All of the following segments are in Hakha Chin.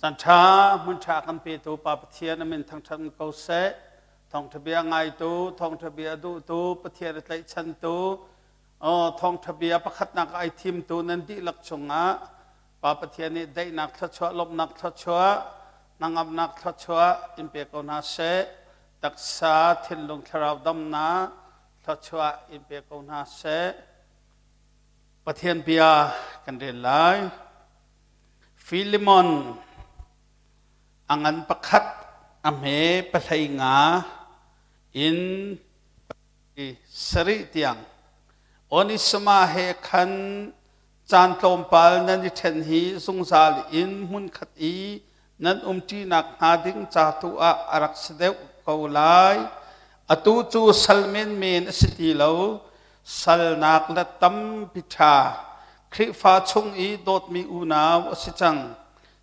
Caan ṭha hmun ṭha kan petu Pa Pathian a min thangṭhat ko seh. Thawngṭha bia ngaitu, thawngṭha bia duhtu, Pathian a tlaihchantu, thawngṭha bia pakhatnak ai thimtu nan dihlak chungah Pa Pathian nih daihnak thluachuah, lawmhnak thluachuah, hnangamnak thluachuah in pe ko hna seh. Taksa, thinlung, thlarau damnak thluachuah in pe ko hna seh. Pathian bia kan rel lai. Filimon a ngan pakhat a hme pahlei nga in sarih tiang Onisima he khan caan tlawmpal nan i ṭhen hi zungzal in hmunkhat i nan umṭinak hnga ding ca tu ah a rak si deuh ko lai. Atu cu sal menmen a si ti lo, salnak le tampi ṭha Khrihfa chung i dawtmi unau a si cang.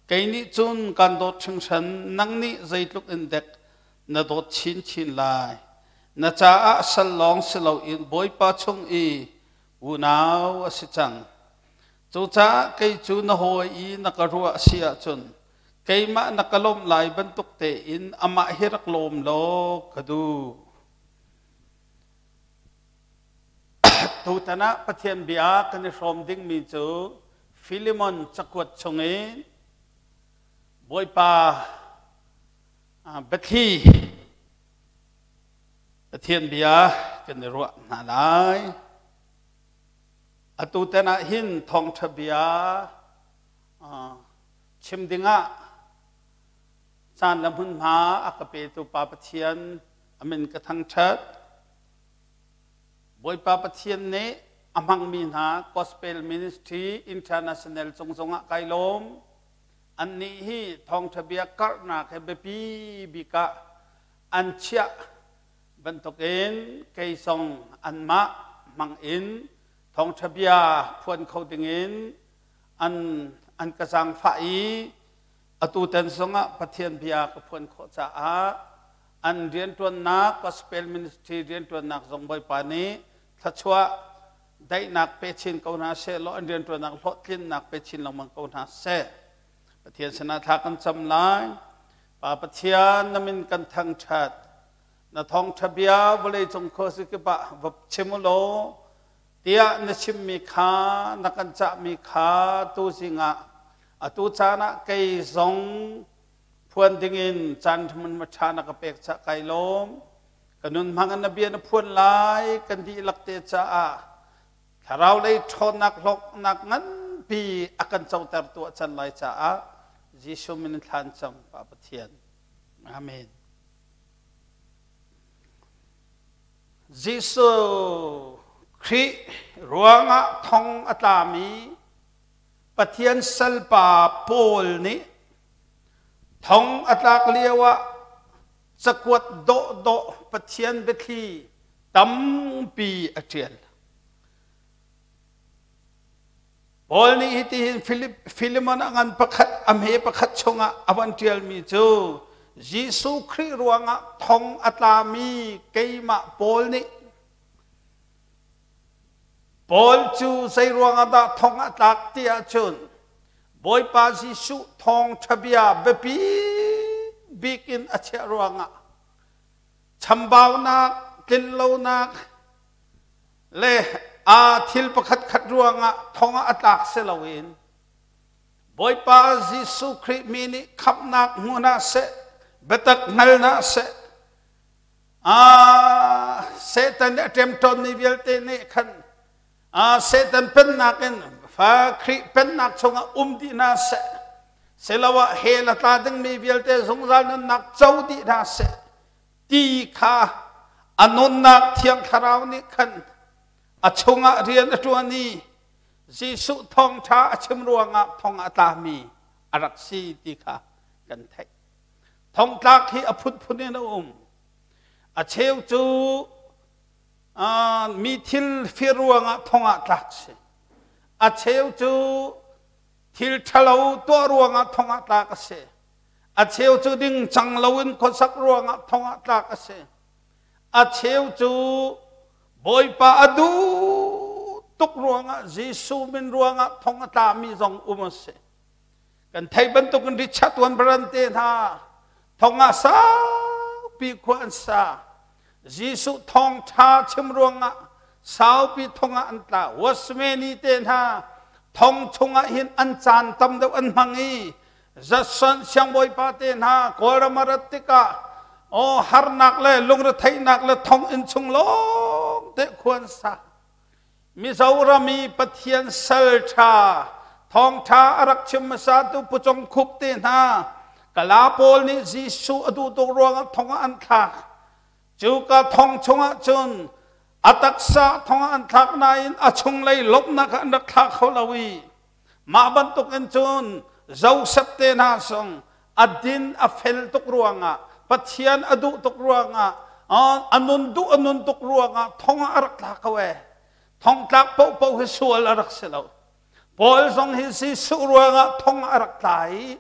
Kei nih cun kan dawt hringhran, nang nih zeitluk in dek na dawt chinchin lai. Na caah sal lawng si loin Bawipa chung i unau a si cang. Cucaah kei cu na hawi i na ka ruah a si ahcun keimah na ka lawmh lai bantuk tein amah hi rak lawm law ka duh. Tutan ah Pathian bia kan i hrawm dingmi cu Filimon cakuat chungin Bawipa biathli Pathian bia kan i ruah hna lai. Atu tan ah hin thawngṭha bia chim dingah caan le hmunhma a ka petu Pa Pathian a min ka thangṭhat. Bawipa Pathian nih a hmangmi hna Gospel Ministry International cung zongah kai lawm. Annih hi thawngṭha bia karhnak he biapi bik ah an chiah bantukin kei zong anmah hmang in thawngṭha bia phuan kho dingin an an ka zaangfah i atu tan zongah Pathian bia ka phuan khawh caah an rianṭuannak gospel ministry rianṭuannak zong Bawipa nih thluachuah daihnak pe chin ko hna seh law an rianṭuannak hlawhtlinnak pe chin lengmang ko hna seh. Pathian sinah thla kan cam lai. Pa Pathian na min kan thangṭhat. Na thawngṭha bia vawleicung khuazikip ah va chim u law tiah na chimmi kha na kan cahmi kha tuzing ah atu caan ah kei zong phuan dingin caan hmun ṭha na ka pek cah kai lawm. Ka nun hmang in na bia na phuan lai kan dihlak te caah thlarau lei ṭhawnnak hlawknak nganpi a kan coter tu a can lai caah Jesuh min in thlan cang Pa Pathian. Amen. Jesuh Khrih ruangah thong a tlami Pathian salpa Paul nih thong a tlak lioah cakuat dawhdawh Pathian biathli tampi a ṭial. Paul nih hitihin Philemon a ngan pakhat a hme pakhat chungah a van ṭialmi cu Jesuh Khrih ruangah thong a tlami keimah Paul nih Paul cu zei ruangah dah thong a tlak ti ahcun Bawipa Jesuh thawngṭha bia biapi bik in a chiah ruangah chambaunak, tlinlonak le aa thil pakhat khat ruangah thong ah a tlak si loin Bawipa Jesuh Khrih mi nih khamhnak hmu hna seh, biatak hngal hna seh, Satan nih a ṭemṭawnmi vialte nih khan Satan pennak in fa Khrih pennak chungah um dih hna seh, siloah hell a tla dingmi vialte zungzal nunnak co dih hna seh ti kha a nunnak Thiang Thlarau nih khan a chungah rian a ṭuan i Jesuh thawngṭha a chim ruangah thong a tlami a rak si ti kha kan theih. Thongtlak hi a phunphun in a um. A cheu cu mi thil fir ruangah thong ah tlak si. A cheu cu thil ṭhalo tuah ruangah thong ah tlak a si. A cheu cu dingcang loin khuasak ruangah thong ah tlak a si. A cheu cu Bawipa a duh tuk ruangah Jesuh min ruangah thong a tlami zong um a si. Kan theih bantukin Richard Wurmbrand te hna thong ah saupi khua an sa. Jesuh thawngṭha chim ruangah saupi thong ah an tla. Watchmeni te hna thong chungah hin an caan tam deuh an hmang i Judson siangbawipa te hna Kawlram a rat tikah aw harnak le lungretheihnak le thonginn chung lawng te khua an sa. Mizoram i Pathian sal ṭha thawngṭha a rak chim hmasatu Pu Cung Khup te hna Kala pawl nih Jesuh a duh tuk ruangah thong ah an thlak. Cuka thong chungah cun a taksa thong ah an thlak nain a chunglei lawmhnak ah an rak thla kho lo i mah bantukin cun Joseph te hna zong a din a fel tuk ruangah Pathian a duh tuk ruangah a nun duh a nun tuk ruangah thong ah a rak tla ko ee. Thong tlak paohpaoh hi sual a rak si lo. Paul zong hi Jesuh ruangah thong a rak tla i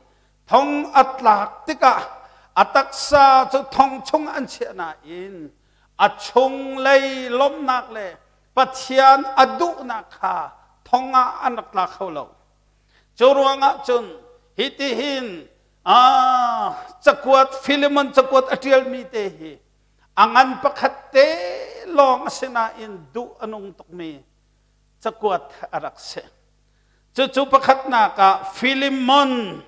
thong a tlak tikah a taksa cu thong chung an chiah nain a chunglei lawmhnak le Pathian a duhnak kha thong ah an rak tla kho lo. Cu ruangah cun hitihin cakuat Philemon cakuat a ṭialmi te hi a ngan pakhat te lawng a si nain duh a nung tukmi cakuat a rak si. Cucu pakhatnak ah Philemon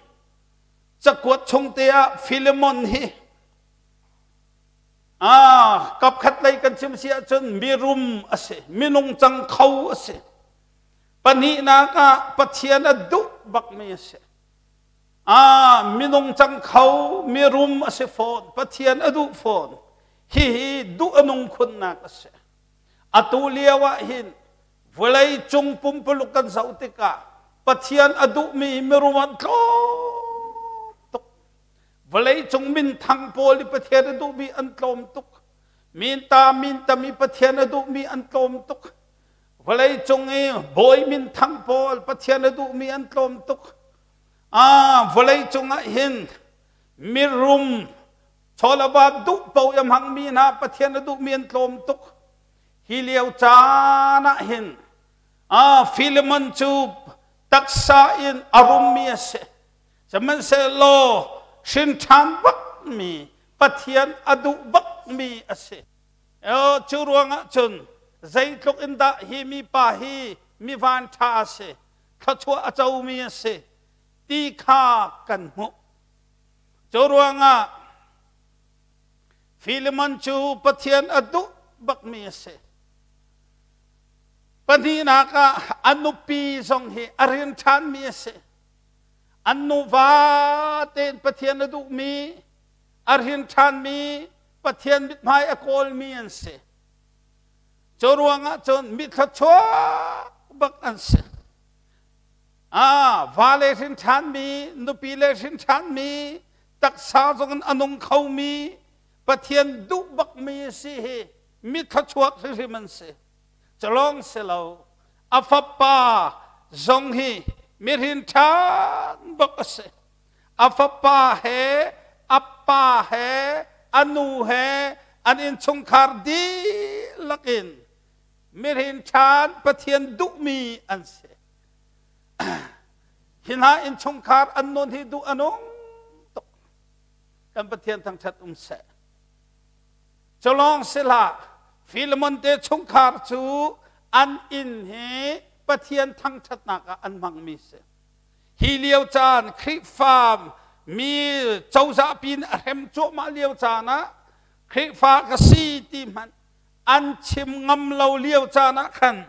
cakuat chung te ah Philemon hi kapkhat lei kan chim si ahcun mirum a si, minung cang kho a si. Pahnihnak ah Pathian a duh bakmi a si. Minung cang kho, mirum a si fawn, Pathian a duh fawn. Hihi duh a nung khunnak a si. Atu lio ah hin vawlei cung pumpuluk kan zoh tikah Pathian a duhmi mirum an tlawm tuk. Vawlei cung minthang pawl i Pathian a duhmi an tlawm tuk. Minta mintam i Pathian a duhmi an tlawm tuk. Vawlei cung i bawi minthang pawl Pathian a duhmi an tlawm tuk. Vawlei cung ah hin mirum chawlava duh paoh i a hmangmi hna Pathian a duhmi an tlawm tuk. Hi lio caan ah hin Philemon cu taksa in a rummi a si. Sihmanhsehlaw hrin ṭhan bakmi Pathian a duh bakmi a si. Cu ruangah cun zeitluk in dah hi mipa hi mi vanṭha a si, thluachuah a comi a si ti kha kan hmuh. Cu ruangah Philemon cu Pathian a duh bakmi a si. Pahnihnak ah a nupi zong hi a rian ṭhanmi a si. An nuva tein Pathian a duhmi, a rian ṭhanmi, Pathian mithmai a kawlmi an si. Cu ruangah cun mi thluachuak bak an si. Ah, vale hrin ṭhanmi, nupi le hrin ṭhanmi, taksa zong in a nung khomi Pathian duh bakmi si hi mi thluachuak hrimhrim an si. Culawng si lo, a fapa zong hi mirin ṭhan bak a si. A fapa he, a pa he, a nu he, an innchungkhar dihlak in mirin ṭhan Pathian duhmi an si. Hi hna innchungkhar an nun hi duh a nung tuk. Kan Pathian thangṭhat um seh. Culawng si hlah, Philemon te chungkhar cu an inn hi Pathian thangṭhatnak ah an hmangmi si. Hi lio caan Khrihfa mi cozah pin a hrem cuahmah lio caan ah Khrihfa ka si ti hmanh an chim ngam lo lio caan ah khan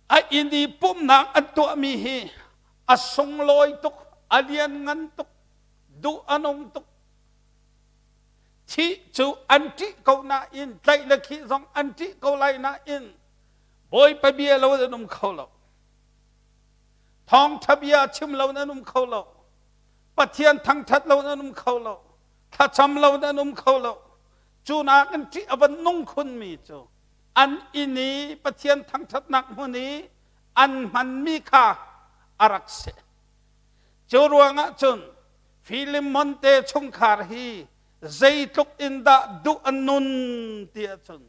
A inn i pumhnak an tuahmi hi a sunglawi tuk, a lianngan tuk, duh a nung tuk. Thih cu an ṭih ko nain, tlaih le khih zong an ṭih ko lai nain, Bawipa bia lo an um kho lo. Thawngṭha bia chim lo an um kho lo. Pathian thangṭhat lo an um kho lo. Thlacam lo an um kho lo. Cu nakin ṭih a van nung khunmi cu an inn i Pathian thangṭhatnak hmun i an hmanmi kha a rak si. Cu ruangah cun Philemon te chungkhar hi zeitluk in dah duh an nun ti ahcun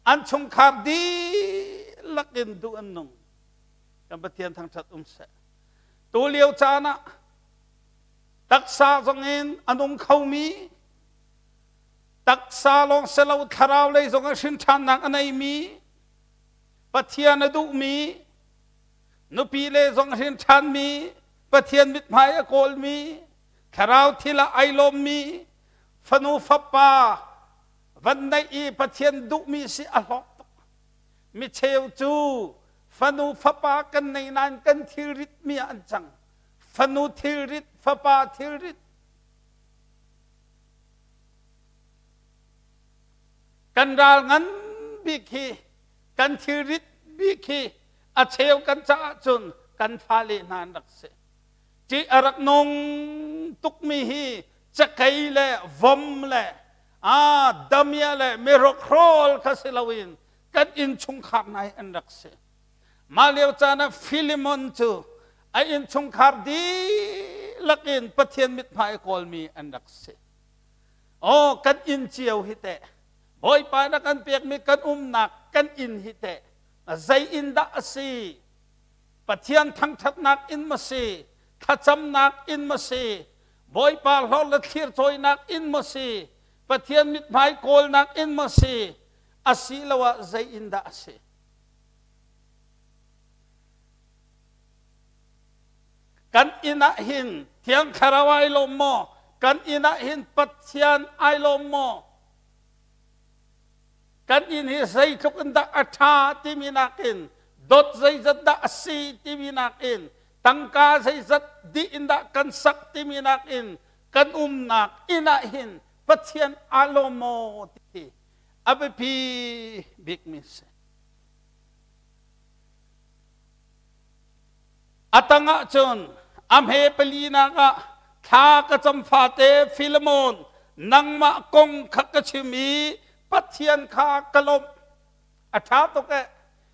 an chungkhar dihlak in duh an nung. Kan Pathian thangṭhat um seh. Tu lio caan ah taksa zong in a nung khomi taksa lawng silo thlarau lei zong ah hrin ṭhannak a neimi Pathian a duhmi nupi le zong hrin ṭhanmi Pathian mithmai a kawlmi thlarau thil ah ai lawmmi fanu fapa van neih i Pathian duhmi si a hlawk tuk. Mi cheu cu fanu fapa kan nei nain kan thilrit mi ah an cang. Fanu thilrit, fapa thilrit. Kan ral ngan bik hi kan thilrit bik hi a cheu kan caah cun kan fale hna an rak si. Ci a rak nung tukmi hi cakei le vom le a damia le mirokhrol kha si loin kan innchungkhar hna hi an rak si. Mah lio caan ah Philemon cu a innchungkhar dihlak in Pathian mithmai kawlmi an rak si. Aw kan inn cio hi teh Bawipa na kan pekmi kan umnak kan inn hi teh zei inn dah a si? Pathian thangṭhatnak inn ma si? Thlacamnak inn ma si? Bawipa hlor le thlir cawinak inn maw si? Pathian mithmai kawlnak inn maw si? Asiloah zei inn dah a si? Kan inn ah hin Thiang Thlarau ai lawm maw? Kan inn ah hin Pathian ai lawm maw? Kan inn hi zeitluk in dah a ṭha timi nakin dot zeizat dah a si timi nakin tangka zeizat dih in dah kan sak timi nakin kan umnak inn ah hin Pathian aa lawm maw ti a biapi bikmi si. A tang ah cun a hme palinak ah thla ka cam fate Philemon nangmah kong kha ka chim i Pathian kha ka lawmh. A ṭha tuk eh.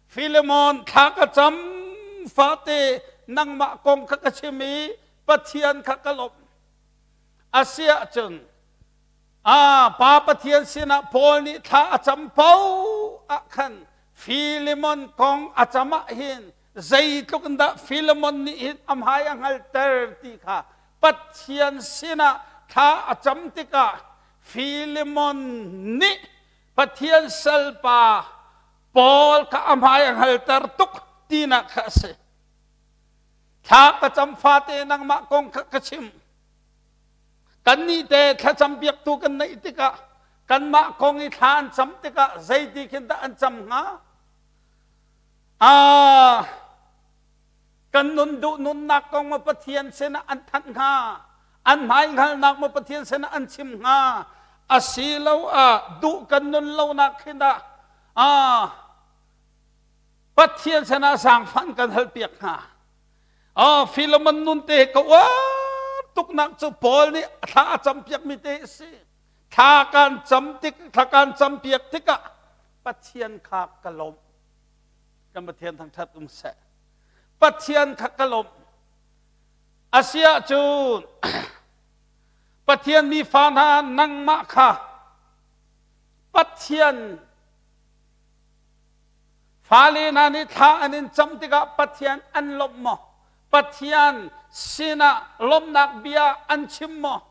Philemon thla ka cam fate nangmah kong kha ka chim i Pathian kha ka lawmh. A si ahcun a Pa Pathian sinah Paul nih thla a cam paoh ah khan Philemon kong a cam ah hin zeitluk in dah Philemon nih hin a hmai a hngalter ti kha Pathian sinah thla a cam tikah Philemon nih Pathian salpa Paul kha a hmai a hngalter tuk tinak kha a si. Thla ka cam fate nangmah kong kha ka chim. Kannih te thlacam piaktu kan neih tikah kanmah kong i thla an cam tikah zeiti khin dah an cam hnga? Ah, kan nun duh nunnak kong maw Pathian sinah an thanh hnga? An hmai hngalnak maw Pathian sinah an chim hnga? Asiloah duh kan nun lonak khin dah ah, Pathian sinah zaangfan kan halpiak hnga? Oh, Philemon nun te ka uar tuknak cu Paul nih thla a campiakmi te a si. Thla kan cam tik, thla kan campiak tikah Pathian kha ka lawmh. Kan Pathian thangṭhat um seh. Pathian kha ka lawmh. Asiah cun Pathian mi fa hna nangmah kha Pathian fale hna nih thla an in cam tikah Pathian an lawmh maw? Pathian sinah lawmhnak bia an chim maw?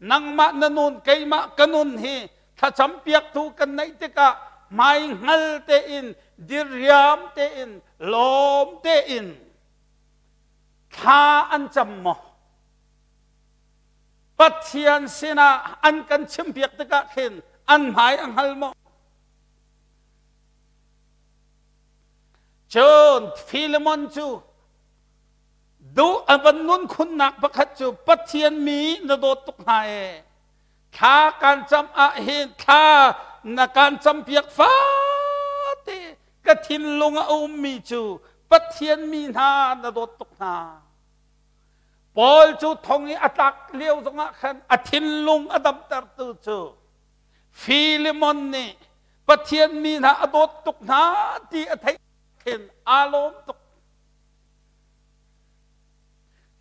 Nangmah na nun keimah ka nun hi thlacam piaktu kan neih tikah hmai hngal tein diriam tein lawm tein thla an cam maw? Pathian sinah an kan chimpiak tikah khin an hmai a hngal maw? Cun Philemon cu duh a van nun khunnak pakhat cu Pathian mi na dawt tuk hna ee. Thla kan cam ah hin thla na kan campiak fate ka thinlung a ummi cu Pathian mi hna na dawt tuk hna. Paul cu thong i a tlak lio zongah khan a thinlung a damtertu cu Philemon nih Pathian mi hna a dawt tuk hna ti a theih khin aa lawm tuk.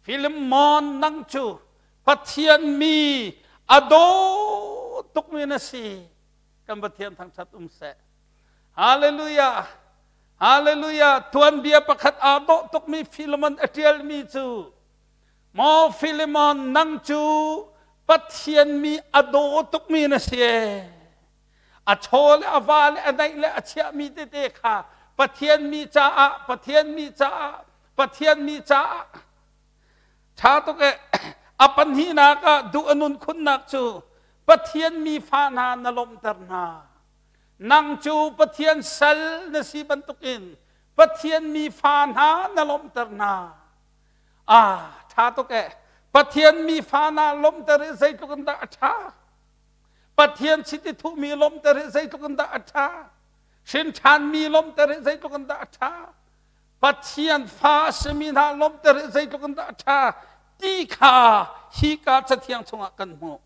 Philemon nang cu Pathian mi a daw tukmi na si. Kan Pathian thangṭhat um seh. Hallelujah. Hallelujah! Tuanbia pakhat aa dawh tukmi Philemon a ṭialmi cu, Maw Philemon, nang cu Pathian mi a daw tukmi na si ee. A chaw le a va le a naih le a chiahmi tete kha Pathian mi caah, Pathian mi caah, Pathian mi caah ṭha tuk ee. A pahnihnak ah duh a nun khunnak cu Pathian mi fa hna na lawmhter hna. Nang cu Pathian sal na si bantukin Pathian mi fa hna na lawmhter hna. Ah, ṭha tuk eh. Pathian mi fa hna lawmhter hi zeitluk in dah a ṭha. Pathian chiti thuhmi lawmhter hi zeitluk in dah a ṭha. Hrin ṭhanmi lawmhter hi zeitluk in dah a ṭha. Pathian fa a simi hna lawmhter hi zeitluk in dah a ṭha ti kha hika cathiang chungah kan hmuh.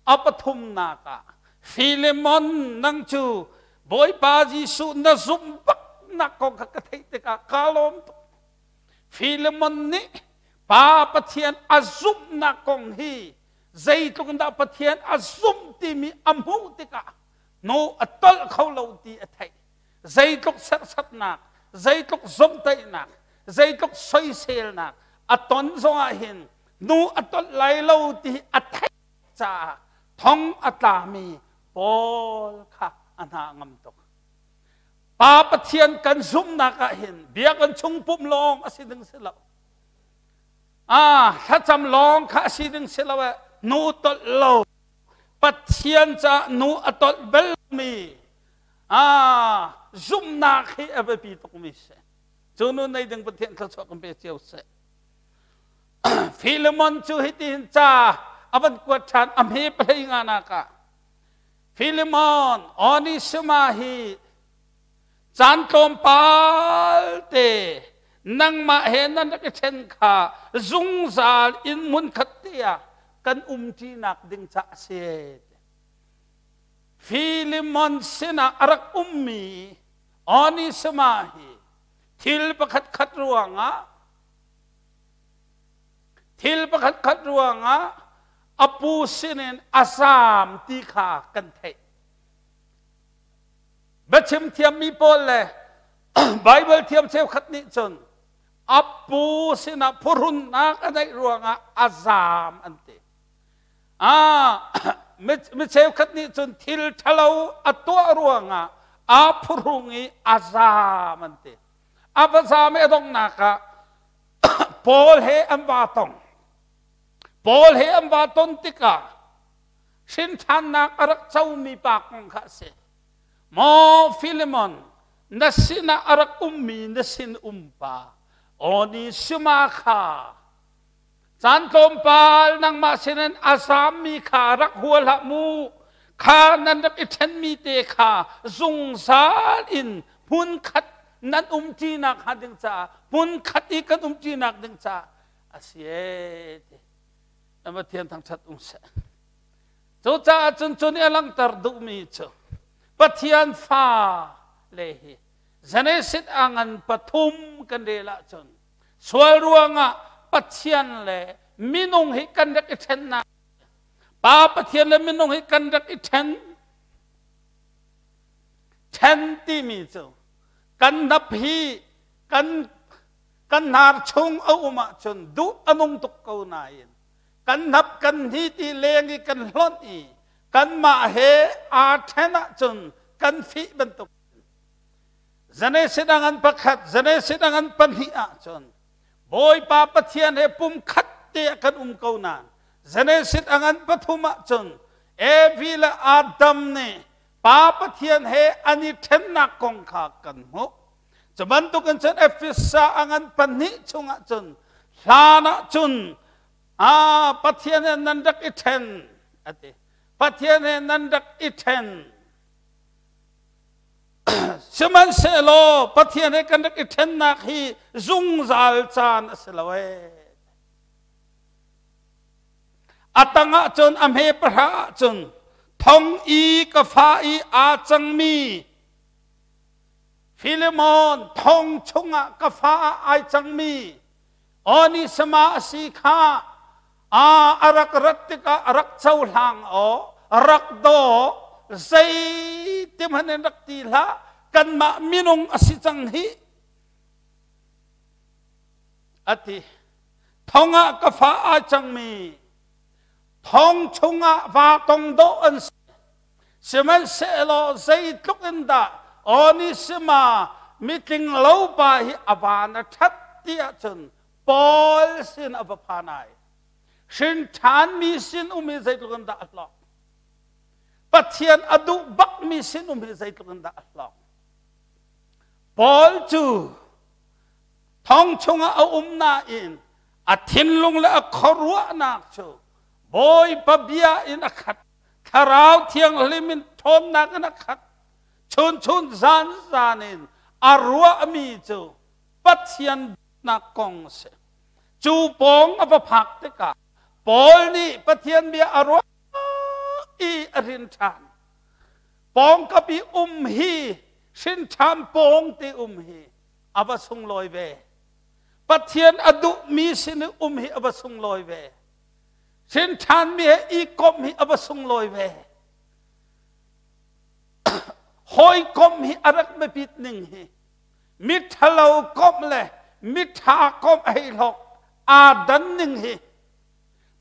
A pathumnak ah Filemon nang cu Bawipa Jesuh na zumh baknak kong kha ka theih tikah kaa lawm tuk. Filemon nih Pa Pathian a zumhnak kong hi zeitluk in dah Pathian a zumh timi a hmuh tikah hnu a tolh kho lo ti a theih. Zeitluk serhsatnak, zeitluk zomhtaihnak, zeitluk soiselnak a ton zongah hin nu a tolh lai lo ti a theih caah thong a tlami Paul kha a hna a ngam tuk. Pa Pathian kan zumhnak ah hin biakinn chung pumh lawng a si ding si lo. Ah, thlacam lawng kha a si ding si lo eh. Nu tolh lo. Pathian caah nu a tolh bel mi ah zumhnak hi a biapi tukmi si. Cu nu nei ding Pathian thluachuah kan pe cio seh. Philemon cu hitihin ca a van kuat ṭhan a hme pahlei nga nak ah Philemon Onisima hi caan tlawmpal te nangmah he nan rak i ṭhen kha zungzal in hmunkhat te ah kan umṭinak ding ca a si. Philemon sinah a rak ummi Onisima hi thil pakhat khat ruangah Thil pakhat khat ruangah a pu sinin a zaam ti kha kan theih. Biachim thiammi pawl le Bible thiam cheukhat nih cun a pu sinah phuhrunnak a neih ruangah a zaam an ti. Ah, mi cheukhat nih cun thil ṭhalo a tuah ruangah aa phuhrung i a zaam an ti. A va zaam i a donghnak ah Paul he an va tong. Paul he an va ton tikah hrinṭhannak a rak comi pa kong kha a si. Maw Philemon, na sinah a rak ummi na sin um pa Onisima kha caan tlawmpal nangmah sinin a zaammi kha rak hua hlah mu. Kha nan rak i ṭhenmi te kha zungzal in hmunkhat nan umṭinak hnga ding caah hmunkhat i kan umṭinak ding caah a si ee ti na Pathian thangṭhat um seh. Cucaah cun cu nih a langhter duhmi cu Pathian fa le hi Genesis a ngan pathum kan rel ahcun sual ruangah Pathian le minung hi kan rak i ṭhennak Pa Pathian le minung hi kan rak i ṭhen Ṭhen timi cu kan hnap hi kan kan hnar chung a um ahcun duh a nung tuk ko nain kan hnap kan hni ti leng i kan hlonh i kanmah he aa ṭhen ahcun kan fih bantuk Genesis a ngan pakhat Genesis a ngan pahnih ahcun Bawipa Pathian he pumkhat te ah kan um ko nain Genesis a ngan pathum ahcun Evi le Adam nih Pa Pathian he an i ṭhennak kong kha kan hmuh. Cu bantukin cun Efesa a ngan pahnih chungah cun hlan ah cun Pathian he nan rak i ṭhen a ti. Pathian he nan rak i ṭhen. Sihmanhsehlaw Pathian he kan rak i ṭhennak hi zungzal caan a si lo ee. A tang ah cun a hme pahra ah cun thong i ka fa i aa cangmi Filemon thong chungah ka fa ah ai cangmi Onisama a si kha a a rak rat tikah a rak cohlang aw rak daw zeiti hmanh in rak ti hlah. kanmah minung a si cang hi a ti. Thong ah ka fa aa cangmi thong chungah va tong dawh an si. Sihmanhsehlaw zeitluk in dah Onisima mitling lo pa hi a van a ṭhat ti ahcun Paul sin a va phan ai. Hrin ṭhanmi sin um hi zeitluk in dah a hlawk. Pathian a duh bakmi sin um hi zeitluk in dah a hlawk. Paul cu thong chungah a um nain a thinlung le a khuaruahnak cu Bawipa bia in a khat. Thlarau Thianghlim in ṭhawnnak in a khat. Chun chun zan zan in a ruahmi cu Pathian nak kong a si. Cu pawng a va phak tikah Paul nih Pathian bia a ruah i a rin ṭhan. Pawngkap i um hi hrin ṭhan pawng te um hi a va sunglawi ve. Pathian a duhmi sin i um hi a va sunglawi ve. Hrin ṭhanmi he i komh hi a va sunglawi ve. Hawikomh hi a rak biapit ning hi miṭhalo komh le miṭha komh hei hlawk aa dan ning hi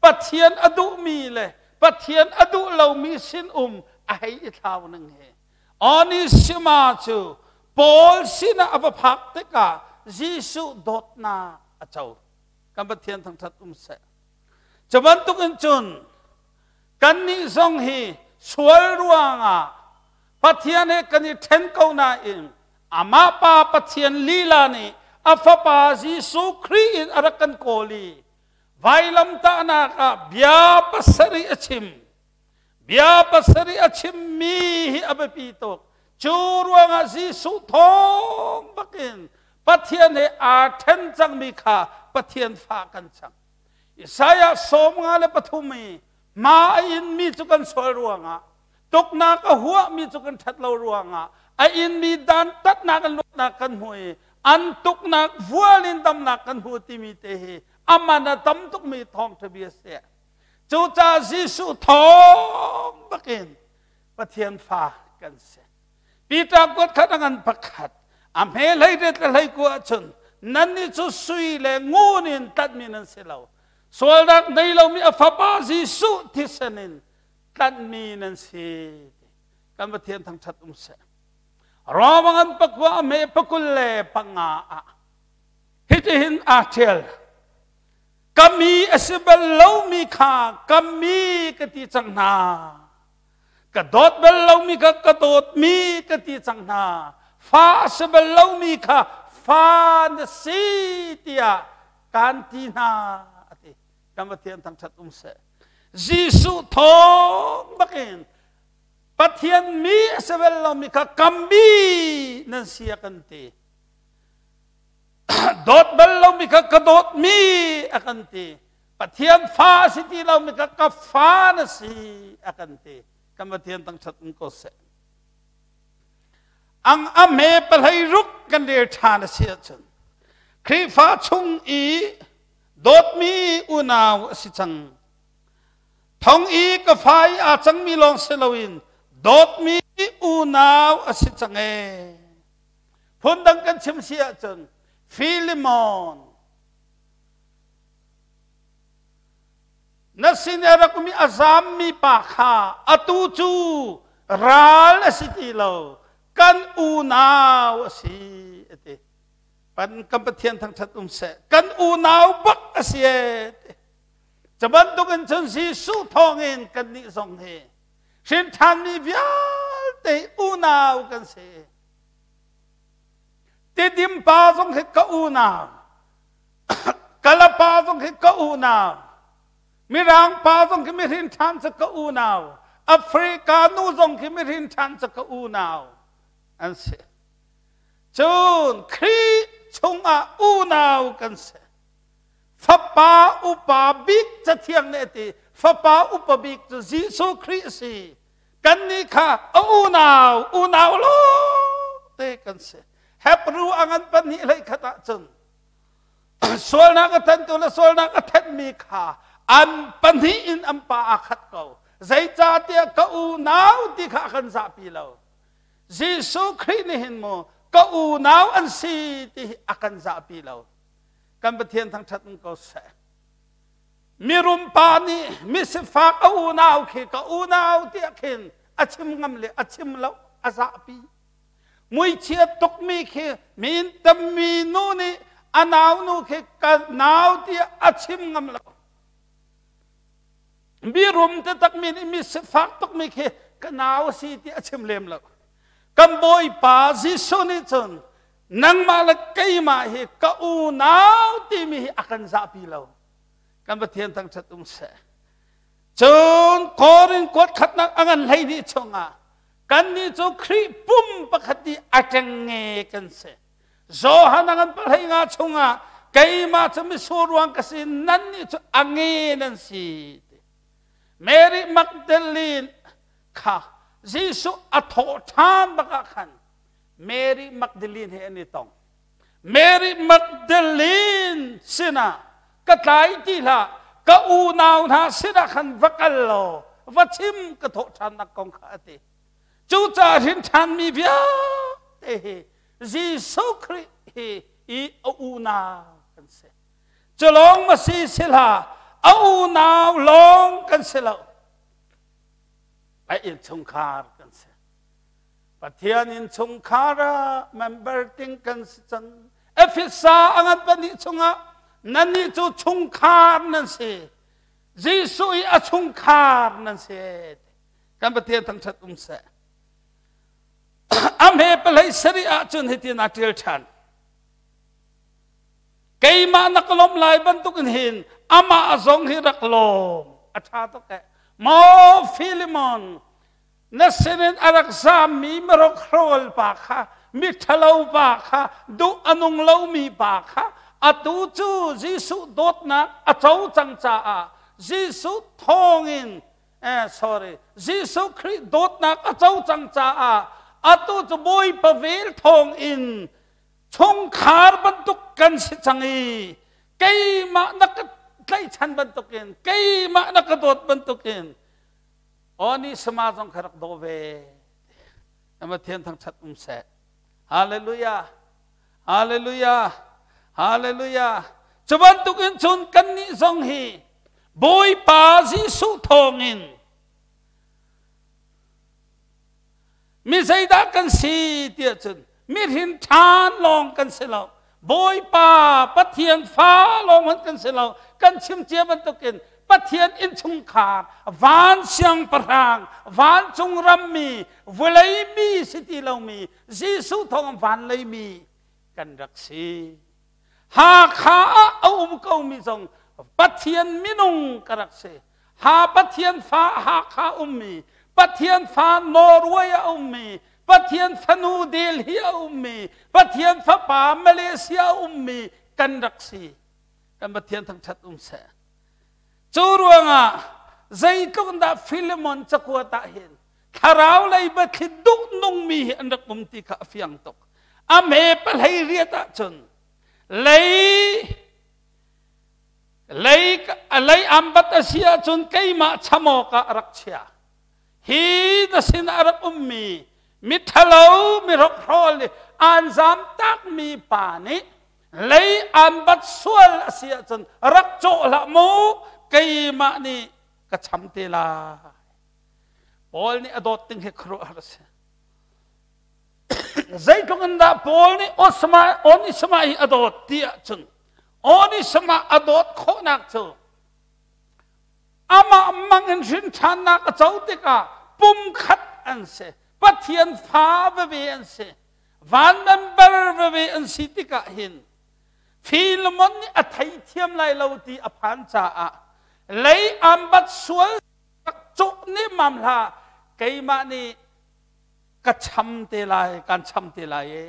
Pathian a duhmi le Pathian a duh lomi sin um a hei i thlau ning hi Onisima cu Paul sinah a va phak tikah Jesuh dawtnak a co. Kan Pathian thangṭhat um seh. Cu bantukin cun kannih zong hi sual ruangah Pathian he kan i ṭhen ko nain amah Pa Pathian lila nih a Fapa Jesuh Khrih in a rak kan kawl i vailamtahnak ah bia pasarih a chim. Bia pasarih a chimmi hi a biapi tuk. Cu ruangah Jesuh thawng bakin Pathian he aa ṭhen cangmi kha Pathian fa kan cang. Isaiah 53 i hma a inmi cu kan sual ruangah tuknak a huahmi cu kan ṭhat lo ruangah a inmi dantatnak in luatnak kan hmu i an tuknak vual in damnak kan hmu timi te hi a man a tam tukmi thawngṭha bia si. Cucaah Jesuh thawng bakin Pathian fa kan si. Peter kuat khat a ngan pakhat a hme hlei ret le hlei ku ahcun nannih cu sui le ngun in tlanhmi nan si lo. Sualnak nei lomi a fapa Jesuh thisen in tlanhmi nan si. Kan Pathian thangṭhat um seh. Roma ngan pakua a hme pakul le panga ah hitihin aa ṭhial. Ka mi a si bal lomi kha ka mi ka ti cang hna. Ka dawt bal lomi kha ka dawtmi ka ti cang hna. Fa a si bal lomi kha fa na si tiah kaan ti hna a ti. Kan Pathian thangṭhat um seh. Jesuh thawng bakin Pathian mi a si bal lomi kha ka mi nan si a kan ti. Dawt bal lomi kha ka dawtmi a kan ti. Pathian fa a si ti lomi kha ka fa na si a kan ti. Kan Pathian thangṭhat um ko seh. Ang a hme pahlei ruk kan rel ṭhan a si ahcun Khrihfa chung i dawtmi unau a si cang. Thong i ka fa i aa cangmi lawng si loin dawtmi unau a si cang ee. Phundang kan chim si ahcun Philemon na sin i a rak um i a zammi pa kha atu cu ral a si ti lo kan unau a si a ti. Pan kan Pathian thangṭhat um seh. Kan unau bak a si e. Cu bantukin cun Jesuh thawngin kannih zong hi hrin ṭhanmi vialte unau kan si. Tidim pa zong hi ka unau. Kala pa zong hi ka unau. Mirang pa zong khi mihrin ṭhan cu ka unau. Africa nu zong khi mihrin ṭhan cu ka unau an si. Cun Khrih chungah unau kan si. Fapa upa bik Cathiang nih a ti. Fapa upa bik cu Jesuh Khrih a si. Kannih kha a unau, unau lawngte kan si. Hebrew a ngan pahnih hlei khat ahcun sualnak a thentu le sualnak a thenmi kha an pahnih in an pa aa khat ko. Zeicahtiah ka unau ti kha a kan zahpi lo. Jesuh Khrih nih hin mu ka unau an si ti hi a kan zahpi lo. Kan Pathian thangṭhat in ko seh. Mirum pa nih misifak a unau khi ka unau tiah khin a chim ngam le a chim lo a zahpi. Muichia tukmi khi min tammi nu nih a nau nu khi ka nau tiah a chim ngam lo. Mi rum taktakmi nih mi sifak tukmi khi ka nau a si ti a chim lem lo. Kan Bawipa Jesuh nih cun nangmah le keimah hi ka unau timi hi a kan zahpi lo. Kan Pathian thangṭhat um seh. Cun Korin kuat khatnak a ngan 12 chungah kannih cu Khrih pum pakhat i a ṭengnge kan si. Johan a ngan 15 chungah keimah cu mitsur ruang ka si nannih cu a nge nan si. Mary Magdalene kha Jesuh a thawh ṭhan bak ah khan Mary Magdalene he an i tong. Mary Magdalene sinah ka tlai ti hlah ka unau hna sinah khan va kal law va chim ka thawh ṭhannak kong kha a ti. Cucaah hrin ṭhanmi vialte hi Jesuh Khrih hi i a unau kan si. Cu lawng ma si si hlah, a unau lawng kan si lo. A innchungkhar kan si. Pathian innchungkhar ah member ting kan si cang. Efesa a ngan pahnih chungah nannih cu chungkhar nan si. Jesuh i a chungkhar nan si. Kan Pathian thangṭhat um seh. A hme palei sarih ahcun hitin aa ṭial ṭhan. Keimah na ka lawmh lai bantukin hin amah zong hi rak lawm. A ṭha tuk eh. Maw Philemon, na sinin a rak zaammi mirokhrawl pa kha, miṭhalo pa kha, duh a nung lomi pa kha, atu cu Jesuh dawtnak a co cang caah Jesuh thawngin sorry Jesuh Khrih dawtnak a co cang caah atu cu Bawipa vel thawng in chungkhar bantuk kan si cang i keimah na ka tlaihchan bantukin keimah na ka dawt bantukin Oni sama zong kha rak daw ve. Na Pathian thangṭhat um seh. Hallelujah. Hallelujah. Hallelujah. Cu bantukin cun kannih zong hi Bawipa Jesuh thawngin mi zeidah kan si tiah cun mi hrin ṭhan lawng kan si lo. Bawipa Pathian fa lawng hmanh kan si lo. Kan chim cia bantukin Pathian innchungkhar, van siangpahrang, vancung rammi, vawlei mi si ti lomi, Jesuh thawng van leimi kan rak si. Hakha ah a um komi zong Pathian minung ka rak si. Ha Pathian fa Hakha ummi, Pathian fa Norway a ummi, Pathian fanu Delhi a ummi, Pathian fapa Malaysia a ummi kan rak si. Kan Pathian thangṭhat um seh. Cu ruangah zeitluk dah Philemon cakuat ah hin thlarau lei biathli duh nungmi hi an rak um ti kha a fiang tuk. A hme pahlei riat ahcun lei lei lei ambat a si ahcun keimah cham awkah a rak chia. Hi na sin a rak ummi miṭhalo mihrokhrol nih aan zam takmi pa nih lei aan bat sual a si ahcun rak cawh hlah mu keimah nih ka cham te lai. Paul nih a dawt ding hi khuaruahhar a si. Zeitluk in dah Paul nih Osama Onisama hi a dawt ti ahcun Onisama a dawt khawhnak cu amah mang in hrin ṭhannak a co tikah pumkhat an si. Pathian fa veve an si. Van member veve an si tikah hin Philemon nih a theithiam lai lo ti a phan caah lei ambat sual rak cawh nemmam hlah keimah nih ka cham te lai kan cham te lai e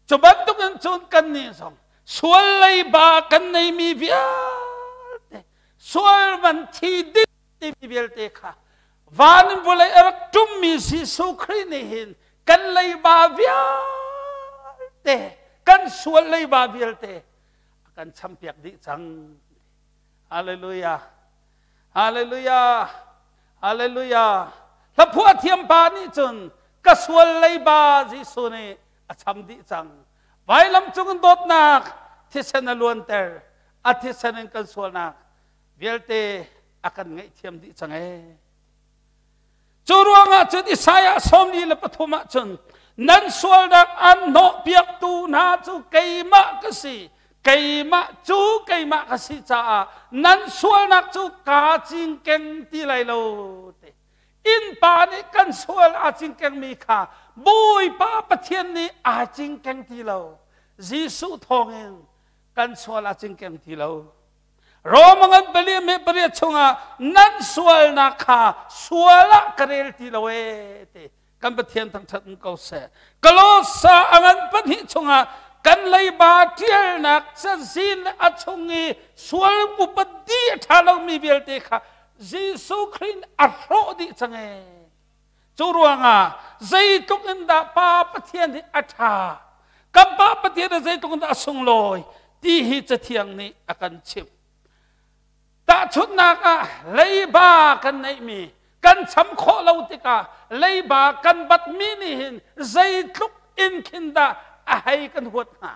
cu bantuk in cun kan nih zong sual leiba kan neimi vialte sual man thi ding timi vialte kha van in vawlei a rak ṭummi Jesuh Khrih nih hin kan leiba vialte kan sual leiba vialte a kan champiak dih cang. Hallelujah. Hallelujah. Hallelujah. Hlaphuah thiam pa nih cun Ka sual leiba Jesuh nih a cham dih cang. Vailam cung in dawtnak thisen a luanter. A thisen in kan sualnak vialte a kan ngaihthiam dih cang ee. Cu ruangah cun Isaiah 43 ah cun nan sualnak an hnawhpiaktu hna cu keimah ka si, keimah cu keimah ka si caah nan sualnak cu kaa cingkeng ti lai lo ti. Innpa nih kan sual aa cingkengmi kha Bawipa Pathian nih aa cingkeng ti lo. Jesuh thawngin kan sual aa cingkeng ti lo. Roma ngan pali me pariat chungah nan sualnak kha sual ah ka rel ti lo ee ti kan Pathian thangṭhat in ko seh. Kolosa a ngan pahnih chungah kan leiba ṭialnak cazin le a chung i sual upadi a ṭha lomi vialte kha Jesuh Khrih a hrawh dih cang ee. Cu ruangah zeitluk in dah Pa Pathian hi a ṭha, kan Pa Pathian hi zeitluk in dah a sunglawi ti hi Cathiang nih a kan chimh. Tahchunhnak ah leiba kan neihmi kan cham khawh lo tikah leiba kan batmi nih hin zeitluk in khin dah a hei kan huat hnga.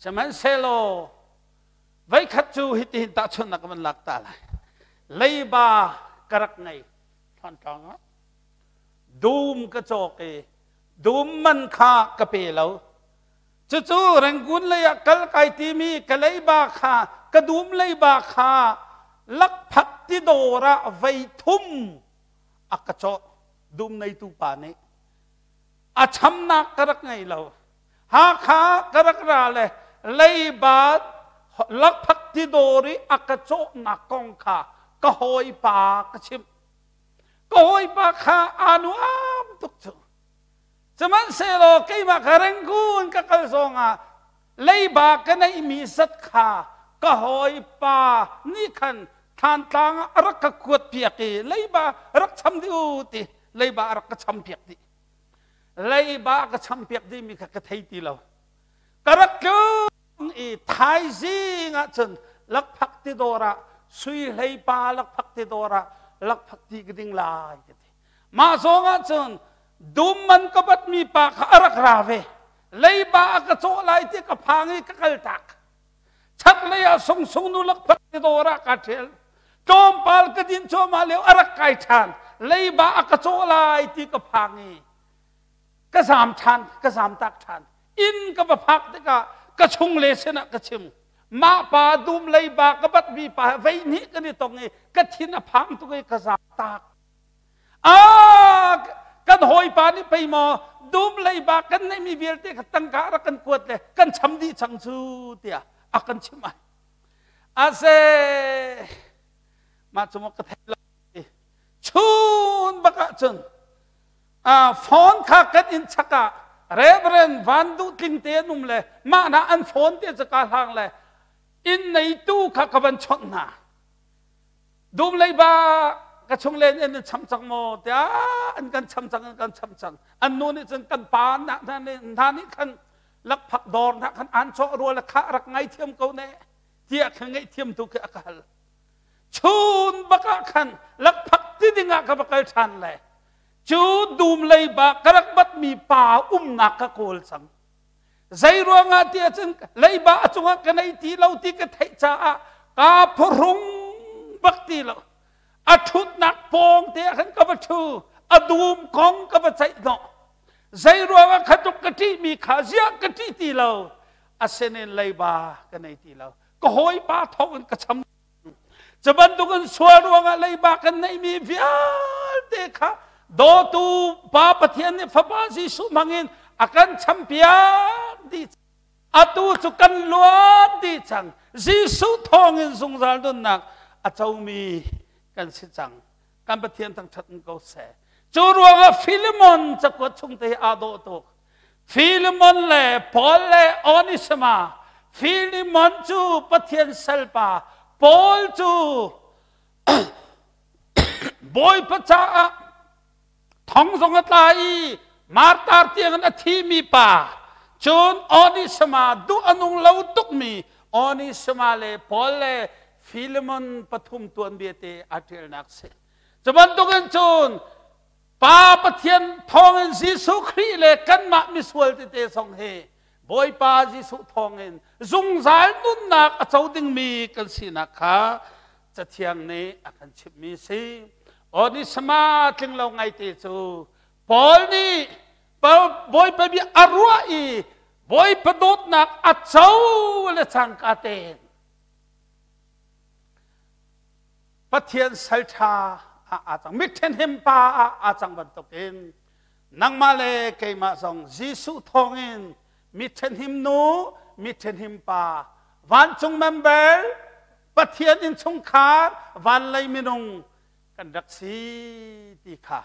Sihmanhsehlaw voikhat cu hitihin tahchunhnak ka van lak ta lai. Leiba ka rak ngei. Thantlang ah dum ka cawk i dum man kha ka pe lo. Cucu Rangoon lei ah kal kai timi ka leiba kha ka dum leiba kha lakphak ti dawr ah vei thum a ka cawh dum neitu pa nih. A chamnak ka rak ngei lo. Hakha ka rak ra le leiba lakphak ti dawr i a ka cawhnak kong kha ka hawipa ka chimh. Ka hawipa kha aa nuam tuk cu. Sihmanhsehlaw keimah ka Rangoon ka kal zongah leiba ka neihmi zat kha ka hawipa nih khan Thantlang ah a rak ka kuat piak i leiba rak cham dih u ti leiba a rak ka cham piak dih. Leiba ka cham piak dihmi kha ka thei ti lo. Ka rak tlung i thaizing ah cun lakphak ti dawr ah sui hlei pa lakphak ti dawr ah lakphak ti ka ding lai ka ti. Mah zong ah cun dum man ka batmi pa kha a rak ra ve. Leiba a ka cawh lai ti ka phang i ka kal tak. Chaklei ah sungsung nu lakphak ti dawr ah ka ṭhial. Tlawmpal ka din cuahmah lio a rak kai ṭhan. Leiba a ka cawh lai ti ka phang i ka zaam ṭhan, ka zaam tak ṭhan. Inn ka va phak tikah ka chung le sinah ka chim. Mah pa dum leiba ka batmi pa vei hnih kan i tong i ka thin a phang tuk i ka zaam tak. Ah, kan hawipa nih pei maw dum leiba kan neihmi vialte kha tangka rak kan kuat le kan cham dih cang cu tiah a kan chimh ai. Ase mah cu maw ka thei lo. Chun bak ah cun phone kha kan inn chak ah Reverend Van Duh Tling te an um le mah na an phone te cu ka hlang le inn neitu kha ka van chawnh hna. Dum leiba ka chung len in an cham cang maw tiah an kan cham cang an kan cham cang. An nu nih cun kan pa hna nih khan lakphak dawr hna khan an cawh rua le kha rak ngaithiam ko ne tiah khan ngaihthiam tu khi a ka hal. Chun bak ah khan lakphak ti ding ah ka va kal ṭhan le cu dum leiba ka rak batmi pa umnak ka kawl cang. Zei ruangah ti ahcun leiba a cungah ka nei ti lo ti ka theih caah kaa phuhrung bak ti lo. A ṭhutnak pawng te ah khan ka va ṭhu. A dum kong ka va ceih hnawh. Zei ruangah kha tluk ka ṭihmi kha ziah ka ṭih ti lo. Asinain leiba ka nei ti lo. Ka hawipa thawng in ka cham. Cu bantukin sual ruangah leiba kan neihmi vialte kha dawtu Pa Pathian nih Fapa Jesuh hmangin a kan champiak dih. Atu cu kan luat dih cang. Jesuh thawngin zungzal nunnak a comi kan si cang. Kan Pathian thangṭhat in ko seh. Cu ruangah Philemon cakuat chung te hi aa dawh tuk. Philemon le Paul le Onisima Philemon cu Pathian salpa Paul cu Bawipa caah thong zong a tla i martar tiangin a thimi pa cun Onisima duh a nung lo tukmi Onisima le Paul le Philemon pathum tuanbia te a ṭialnak si. Cu bantukin cun. Pa Pathian thawngin Jesuh Khrih le kanmah misual tete zong hi Bawipa Jesuh thawngin zungzal nunnak a co dingmi kan sinak kha Cathiang nih a kan chimhmi si. Onisama tling lo ngaite cu Paul nih Bawipa bia a ruah i Bawipa dawtnak a co le cangka tein Pathian salṭha ah aa cang. Mitṭhenhim pa ah aa cang bantukin nangmah le keimah zong Jesuh thawngin mitṭhenhim nu, mitṭhenhim pa, vancung member, Pathian innchungkhar, vanlei minung kan rak si ti kha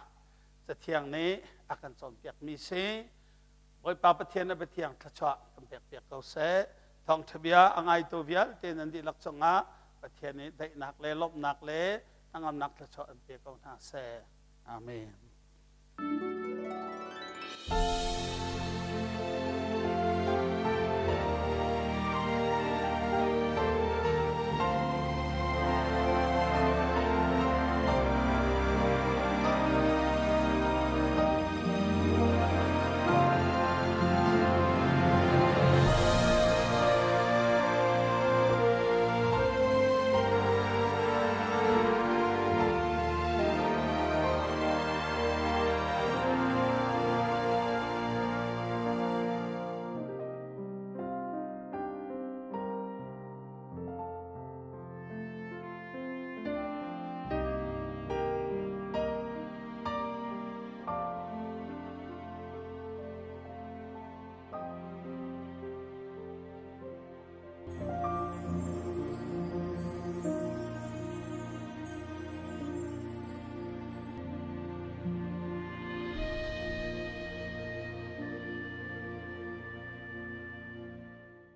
Cathiang nih a kan cawnpiakmi si. Bawipa Pathian a biathiang thluachuah kan pekpiak ko seh. Thawngṭha bia a ngaitu vialte nan dihlak cungah Pathian nih daihnak le lawmhnak le hnangamnak thluachuah an pe ko hna seh. Amen.